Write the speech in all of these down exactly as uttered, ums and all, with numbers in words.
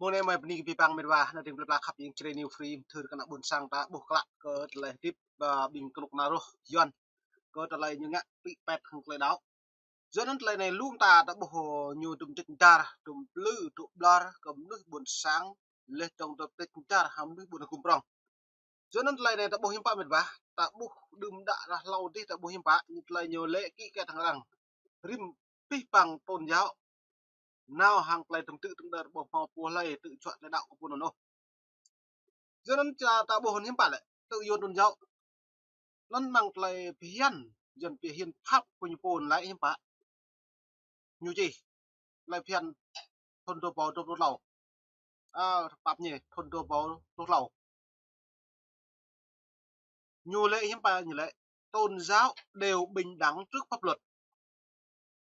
Mơ̆ng anai mơi bơni kơ abih bang met wa, anŭn ding plơi pla khăp ing Jrai New Free, thâo kơ ană ƀôn sang ta ƀuh klă kơ tơlơi hơdip, ƀing kơnuk kơna roh Yuan, kơ tơlơi ñu ngă pĭ pet hăng tơlơi đaŏ. Yua anŭn tơlơi anai lŏm ta, ta ƀuh ñu dŭm tĭt dar, dŭm plư, dŭm ƀlŏr kơ mơnuih ƀôn sang, laih dơ̆ng dŭm tĭt dar hăng mơnuih ƀôn hơgŭm prŏng. Yua anŭn tơlơi anai ta ƀuh hiư̆m pă met wa, ta ƀuh đưm đă ră hlâo adih ta ƀuh hiư̆m pă, ñu tơlơi ñu lĕ kĭ kĕt hăng arăng. Rĭm abih bang tôn giáo nao hăng tơlơi tơm tư̆ tơm đơr ƀu hmâo pô hlơi tŭ juă tơlơi đaŏ kơ pô anŭn ôh. Yua anŭn ta, ta ƀuh hiư̆m pă lĕ, tự do tôn giáo. Anŭn mơ̆ng tơlơi phiăn, Yuan pia hiến pháp kơ ñu pô anŭn lĕ hiư̆m pă. Ñu čih, tơlơi phiăn thun dua rơbâo dua pluh tlâo. A, pap ñu, thun dua rơbâo dua pluh tlâo. Ñu lĕ hiư̆m pă ñu lĕ, tôn giáo đều bình đẳng trước pháp luật.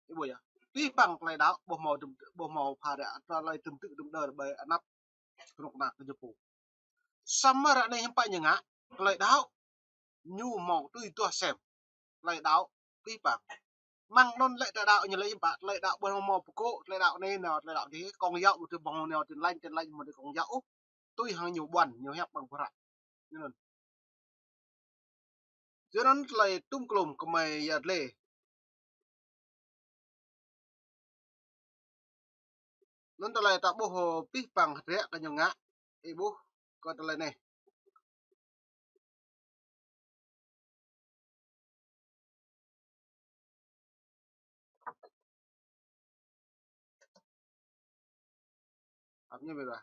Ih ƀuh yơh. Abih bang tơlơi đaŏ, ƀu hmâo tơm, ƀu hmâo pha ră, tơlơi tơm tư̆ tơm đơr ƀơi anăp kơnuk kơna kơ ñu pô. Samơ̆ ră anai hiư̆m pă ñu ngă, tơlơi đaŏ ñu hmâo tui duah sem. Tơlơi đaŏ abih bang. Mơ̆ng anŭn lĕ tơlơi đaŏ ñu lĕ hiư̆m pă, tơlơi đaŏ ƀu hmâo pơkŏ, tơlơi đaŏ anai nao, tơlơi đaŏ adih, Công giáo ƀu tui ƀong nao Tin Lành, Tin Lành ƀu tui Công giáo ôh, tui hăng ñu ƀuăn, ñu hiăp ƀăng pơhră. Ñu anŭn. Yua anŭn tơlơi tŭm klum kơ mơi yăt lĕ. Anŭn tơlơi ta ƀuh abih bang hơdră kơ ñu ngă, ih ƀuh kơ tơlơi anai. Ăp ñu met wa.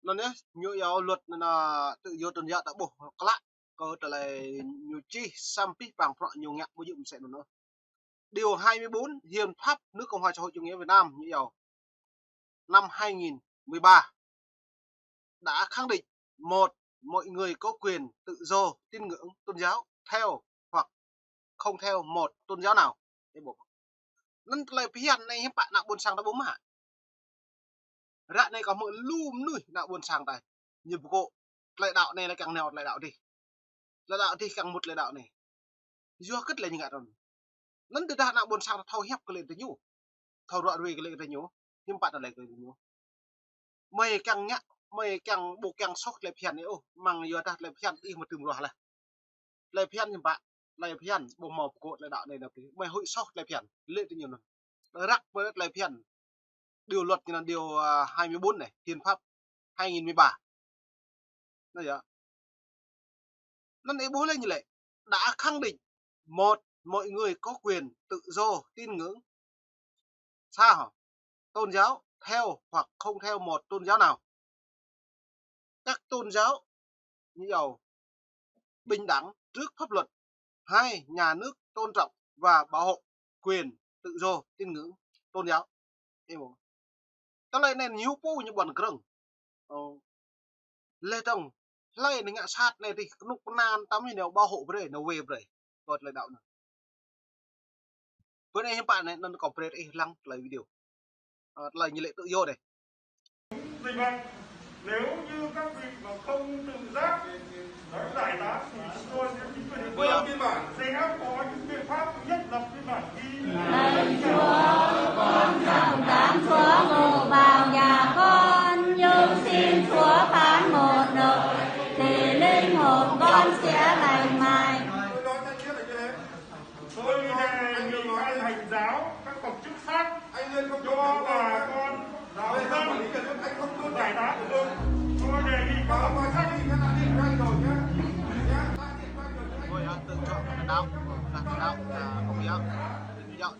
Anŭn yơh, ñu iâu luật anŭn, tự do tôn giáo ta ƀuh klă kơ tơlơi ñu čih samơ̆ abih bang prŏ ñu ngă ƀu djơ̆ mơsĕ anŭn ôh. Điều hai mươi bốn Hiến pháp nước Cộng hòa Xã hội Chủ nghĩa Việt Nam ñu iâu năm hai nghìn mười ba đã khẳng định: một, mọi người có quyền tự do tín ngưỡng tôn giáo theo hoặc không theo một tôn giáo nào. Anŭn tơlơi phiăn anai hiư̆m pă ană ƀôn sang ta ƀu mă. Ră anai kâo hmư̆ lu mơnuih ană ƀôn sang ta ñu pơkŏ tơlơi đaŏ anai lĕ kiăng nao tơlơi đaŏ adih. Tơlơi đaŏ adih kiăng mŭt tơlơi đaŏ anai. Yua hơget lĕ ñu ngă tui anŭn. Anŭn tơdah ană ƀôn sang ta thâo hiăp kơ lĕ tơ ñu, thâo ruă ruai kơ lĕ tơ ñu, hiư̆m pă tơlơi kơ ñu. Mơi kiăng ngă, mơi kiăng ƀu kiăng soh tơlơi phiăn anai ôh, mơ̆ng yua dah tơlơi phiăn ih mơ̆ tŭm ruah laih. Tơlơi phiăn hiư̆m pă, tơlơi phiăn ƀu hmâo pơkŏ tơlơi đaŏ anai nao pơ, mơi huĭ soh tơlơi phiăn, lĕ tơ ñu anŭn. Răk pơ tơlơi phiăn, điều luật ñu anŭn điều, à, hai mươi bốn anai, hiến pháp hai nghìn mười ba. Anŭn yơh. Anŭn ih ƀuh lĕ ñu lĕ, đã khẳng định: một, mọi người có quyền tự do tín ngưỡng, sa hŏ, tôn giáo theo hoặc không theo một tôn giáo nào. Các tôn giáo như nhau bình đẳng trước pháp luật. Hai, nhà nước tôn trọng và bảo hộ quyền tự do tín ngưỡng tôn giáo. Ih ƀuh. Tơlơi anŭn ñu pô ñu ƀuăn krơ̆ng. Ơ. Laih dơ̆ng, hlơi anai ngă sat anai adih, kơnuk kơna ta mơ̆ nao bảo hộ brơi, nao wai brơi. Kơ tơlơi đaŏ anŭn. Bơ anai hiư̆m pă anai, anŭn kâo brơi ih lăng tơlơi video. Ơ, tơlơi ñu lĕ tự do anai. Dịch bệnh, nếu như các vị mà không tự giác, đấy, giải tán thì chúng tôi sẽ chính quyền địa phương sẽ có những biện pháp, thứ nhất lập biên bản ghi. Lạy Chúa, con dâng táng Chúa ngự vào nhà con, nhưng xin Chúa phán một nợ, thì linh hồn con sẽ lành mạnh. Tôi nói tha thiết là như thế. Tôi đề nghị ban hành giáo, các bậc chức sắc cho bà con giáo dân giải tán. Tôi đề nghị các bậc chức sắc. Ôi, tự chọn cái đáo, là cái đáo, là không dám. Dám.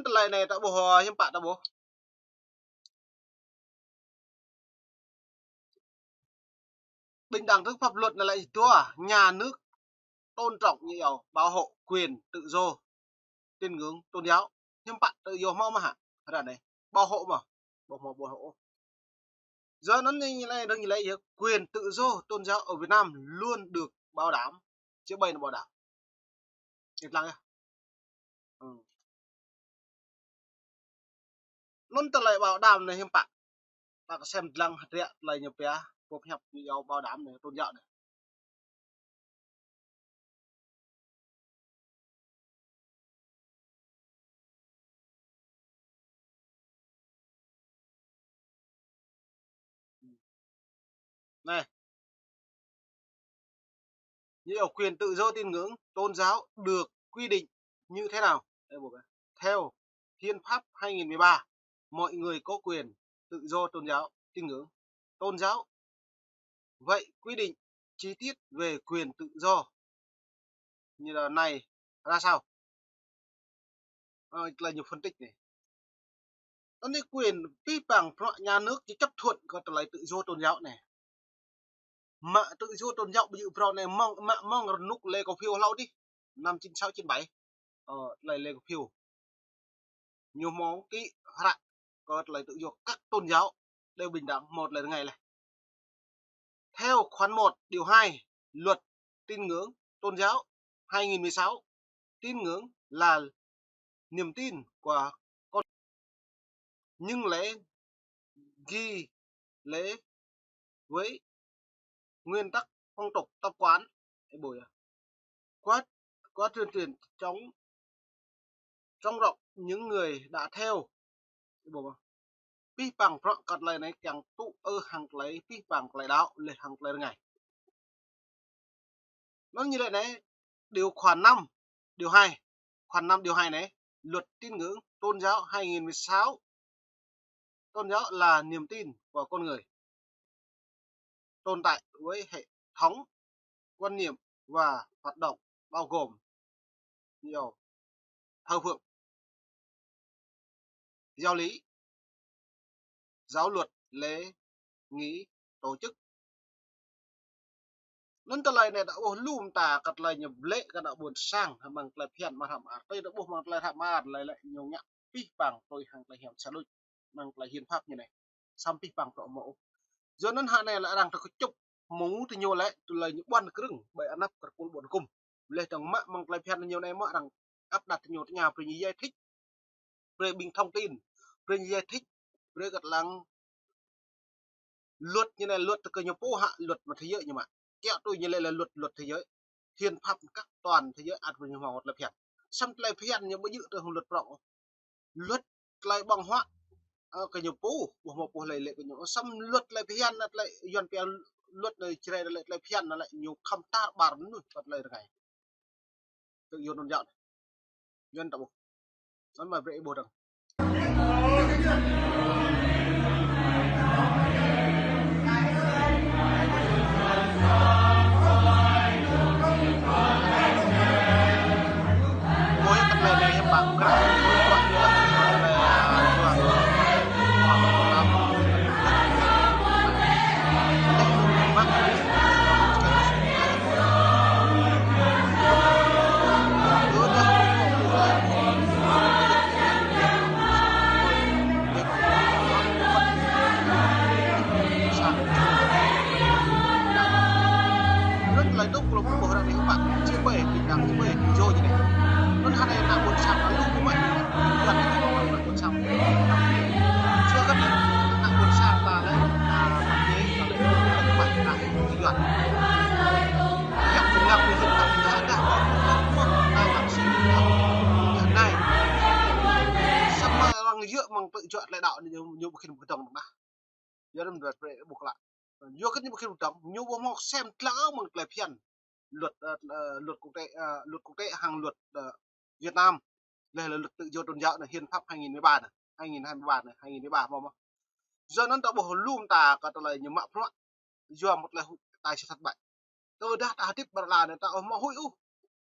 Tơlơi anai ta ƀuh, ơ, hiư̆m pă ta ƀuh. Bình đẳng trước pháp luật anai lĕ dua, nhà nước tôn trọng, ñu iâu bảo hộ quyền tự do tín ngưỡng tôn giáo. Hiư̆m pă tự do hmâo mơ̆ hă? Ră anai. Bảo hộ mơ̆? Ƀu hmâo bảo hộ. Yua anŭn ñu lĕ, ñu lĕ yơh quyền tự do tôn giáo ở Việt Nam luôn được bảo đảm. Či ƀai anŭn bảo đảm. Ih lăng yơh. Ư. Anŭn tơlơi bảo đảm anai hiư̆m pă. Ta kơsem lăng hơdră tơlơi ñu pia, boh hiăp ñu iâu bảo đảm anai, tôn giáo anai. Anai. Như ở quyền tự do tín ngưỡng, tôn giáo được quy định như thế nào? Đây, bộ này. Theo Hiến pháp hai nghìn mười ba, mọi người có quyền tự do tôn giáo, tín ngưỡng, tôn giáo. Vậy quy định chi tiết về quyền tự do như là này ra sao? Ơ, tơlơi ñu phân tích anai. Anai quyền pih pang prŏ nhà nước či chấp thuận kơ tơlơi tự do tôn giáo anai. Mă tự do tôn giáo ƀu djơ̆ phrâo anai mơ̆ng, mă mơ̆ng rơnŭk Lê Khả Phiêu hlâo adih. Năm chín sáu chín bảy. Ơ, tơlơi Lê Khả Phiêu. Ñu hmâo ký hră kơ tơlơi tự do các tôn giáo đều bình đẳng, hmâo tơlơi rơngai laih. Theo khoản một, điều hai, luật tín ngưỡng tôn giáo hai nghìn mười sáu, tín ngưỡng là niềm tin của con, nhưng lễ nghi lễ với nguyên tắc phong tục tập quán, ơ, ƀu djơ̆. Quá, quá tuyên truyền chống, chống rộng những người đã theo, ơ, ƀu djơ̆. Pih pang prŏ kơ tơlơi anai kiăng tŭ ư hăng tơlơi pih pang tơlơi đaŏ, laih hăng tơlơi rơngai. Anŭn ñu lĕ anai, điều khoản năm, điều hai. Khoản năm, điều hai anai, luật tín ngưỡng tôn giáo hai nghìn mười sáu. Tôn giáo là niềm tin của con người, tồn tại với hệ thống quan niệm và hoạt động bao gồm nhiều thờ phượng, giáo lý, giáo luật, lễ nghi, tổ chức. Anŭn tơlơi anai ta ƀuh lu mơta kơ tơlơi ñu blĕ kơ ană ƀôn sang, hăng mơ̆ng tơlơi phiăn mă hră mơar. Tui ta ƀuh mơ̆ng tơlơi hră mơar, tơlơi lĕ ñu ngă pih pang tui hăng tơlơi hiam sa đôč, mơ̆ng tơlơi hiến pháp ñu anai. Samơ̆ pih pang prŏ mơ̆ ôh. Yua anŭn hă anai lĕ arăng tơ kơčŭp mơ̆ng tơ ñu lĕ, tơlơi ñu ƀuăn krưng, ƀơi anăp kơkuh ƀuăn kŭm. Laih dơ̆ng mă mơ̆ng tơlơi phiăn ñu anai mơ̆ arăng áp đặt tơ ñu tơ ñu, brơi ñu giải thích. Brơi bình thông tin, brơi giải thích, brơi kơt lăng luật ñu anai, luật kơ ñu pô hă, luật mă thế giới ñu mă. Kiăng tui ñu lĕ lĕ luật, luật thế giới. Hiến pháp các toàn thế giới ăt brơi ñu hmâo tơlơi phiăn. Samơ̆ tơlơi phiăn ñu ƀu djơ̆ tơ hăng luật prŏ. Luật tơlơi ƀơ̆ng huă, ơ, kơ ñu pô, ƀu hmâo pô lĕ lĕ kơ ñu. Samơ̆ luật tơlơi phiăn anai tơlơi Yuan pia luật anai Jrai anai lĕ tơlơi phiăn anai lĕ ñu khŏm tar ƀar mơnuih kơ tơlơi rơngai. Tự do tôn giáo anai. Yuan ta ƀuh. Anŭn mă brơi ih ƀuh dơ̆ng. Anŭn tơlơi dŏ kơ lŏm ƀuh ră anai hiư̆m pă, či ƀai, bình đẳng či ƀai, tự do ñu anai. Anŭn hă anai ană ƀôn sang ta lu mơ̆, Yuan anai ană ƀôn sang. Yua kơ ană ƀôn sang ta lĕ, a, mă anai, ta lĕ, ta lĕ, ta lĕ, Yuan. Yua kơ anai, ta lĕ, ta lĕ, ta lĕ, ta lĕ, ta lĕ, anai. Samơ̆ arăng yua mơ̆ng pơjua tơlơi đaŏ anai ñu, ñu ƀu khĭn ƀu kơdơ̆ng mơ̆. Yua anŭn brơi ih ƀuh klă. Yua kơ ñu ƀu khĭn ƀu kơdơ̆ng, ñu ƀu hmâo sem tơlăng mơ̆ng tơlơi phiăn. Luật, ơ, ơ, luật quốc tế, ơ, luật quốc tế hăng luật, ơ, Việt Nam. Laih lĕ luật tự do tôn giáo anai, hiến pháp hai nghìn mười ba anai, hai nghìn hai mươi ba anai, hai nghìn mười ba mơ̆ mơ̆. Yua anŭn ta ƀuh lu mơta kơ tơlơi ñu mă prŏ. Yua mơ̆ tơlơi huĭ ta či thất bại. Tơdah ta hơdip ƀơi ala anai ta ƀu hmâo huĭ ôh.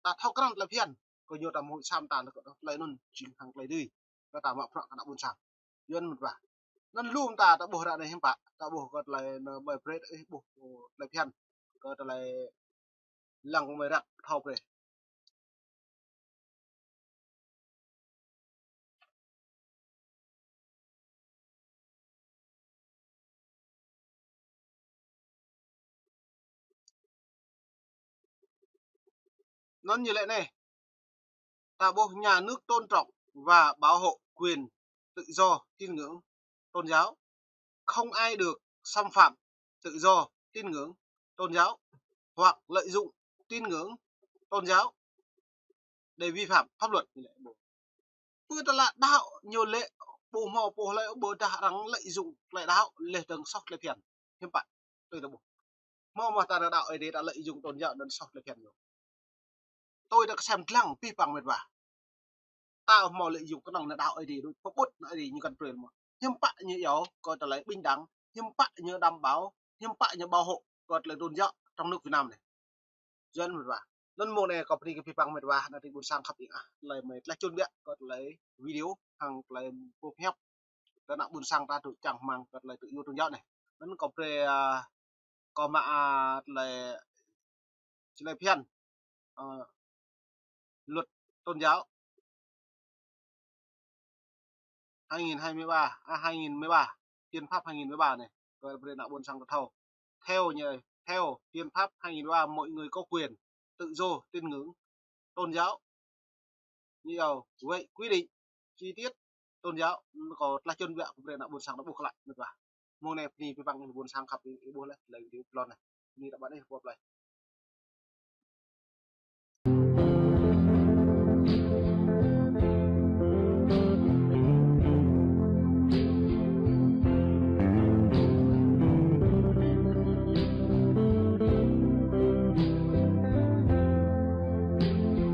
Ta thâo krăn tơlơi phiăn. Kơ ñu ta mơ̆ huĭ samơ̆ ta lĕ kơ tơlơi anŭn jing hăng tơlơi dưi. kơ ta mă bruă kơ ană ƀôn sang. Yuan mơ̆n wa. Anŭn lŏm ta, ta ƀuh ră anai hiư̆m pă, ta ƀuh kơ tơlơi anai mơi brơi ih ƀuh tơlơi phiăn, kơ tơlơi lăng mơi răk thâo brơi. Anŭn ñu lĕ anai, ta ƀuh nhà nước tôn trọng và bảo hộ quyền tự do tín ngưỡng tôn giáo, không ai được xâm phạm tự do tín ngưỡng tôn giáo hoặc lợi dụng tín ngưỡng tôn giáo để vi phạm pháp luật. Pơ tơlơi đaŏ ñu lĕ ƀu hmâo pô hlơi ƀu dah arăng lợi dụng tơlơi đaŏ leh dơ̆ng soh tơlơi phiăn. Hiư̆m pă, tui ta ƀuh. Hmâo mơ̆ ta đaŏ Ơi Adai ta lợi dụng tôn giáo anŭn soh tơlơi phiăn ñu. Tui ta kơsem lăng pih păng mĕt wa. Ta hmâo lợi dụng kơnơ̆ng ană đaŏ Ơi Adai đôč, pơƀut ană Ơi Adai ñu kăn brơi mơ̆. Hiư̆m pă ñu iâu kơ tơlơi bình đẳng, hiư̆m pă ñu đảm bảo, hiư̆m pă ñu bảo hộ kơ tơlơi tôn giáo trong nước Việt Nam anai. Yuan mơ̆n wa. Anŭn mông anai kâo bơni kơ pih păng mĕt wa, ană tring ƀôn sang khăp ing ah, tơlơi mơi tlaih čun biă kơ tơlơi video hăng tơlơi pơhiăp kơ ană ƀôn sang ta tŭ čang hmang kơ tơlơi tự do tôn giáo anai. Anŭn kâo brơi, a, kâo mă, a, tơlơi, tơlơi phiăn, a, luật tôn giáo hai nghìn hai mươi ba, à, hai nghìn mười ba, hiến pháp hai nghìn mười ba anai, kơ brơi ană ƀôn sang ta thâo. Theo ñu, theo hiến pháp hai nghìn mười ba, mọi người có quyền tự do tín ngưỡng tôn giáo. Ñu iâu, vậy quy định chi tiết tôn giáo, kâo tlaih čun biă kơ brơi ană ƀôn sang ta ƀuh klă mĕt wa. Mông anai bơni pih păng ƀôn sang khăp ih ƀuh laih tơlơi video pơlon anai. Bơni tơbiă ih pô plơi.